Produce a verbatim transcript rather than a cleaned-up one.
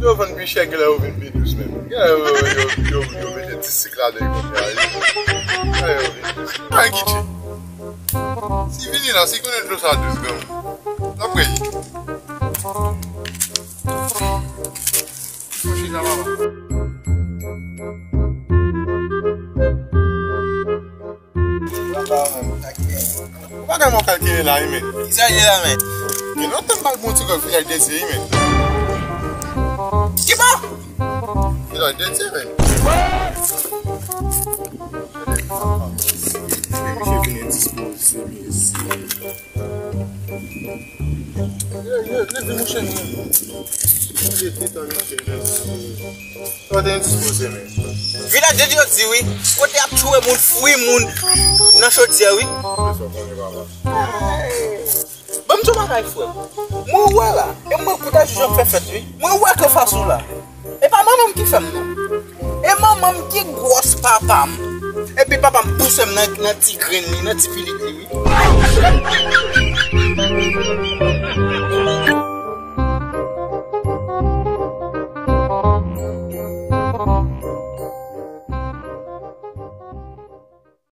Yo vann pi chè, genlè yo vin pi dous menm. Genlè yo, yo, yo, yo mete ti sik ladan yo konsa. Genlè yo vin dous. Mwen Gucci. Si vini la, si konnen dlo sa dous granm. N ap kwè. Mwen chita papa. Ou pa gen mò kalkile la, wi, men. Kisa ye la, men? Gen lontan m pa bon ti gòl Vilaj Dètye, wi, men. Kiba? Vilaj Dètye, men. Men misye vin endispoze, mesye. Leve, leve, monchè, men. Leve, tan, mesye, men. Sa te endispoze, men. Vilaj Dètye di wi, kote y ap tchoure moun, fri moun nan chodyè, wi. Ban m di w bagay, frè m. Mwen wè la, e mwen kout a jij ap fè fèt, wi. Mwen wè k anfas ou la. E pa manman m ki fè m, non. E manman m ki gwòs papa m. Epi papa m pouse m nan, nan ti grenn li, nan ti pilit li, wi.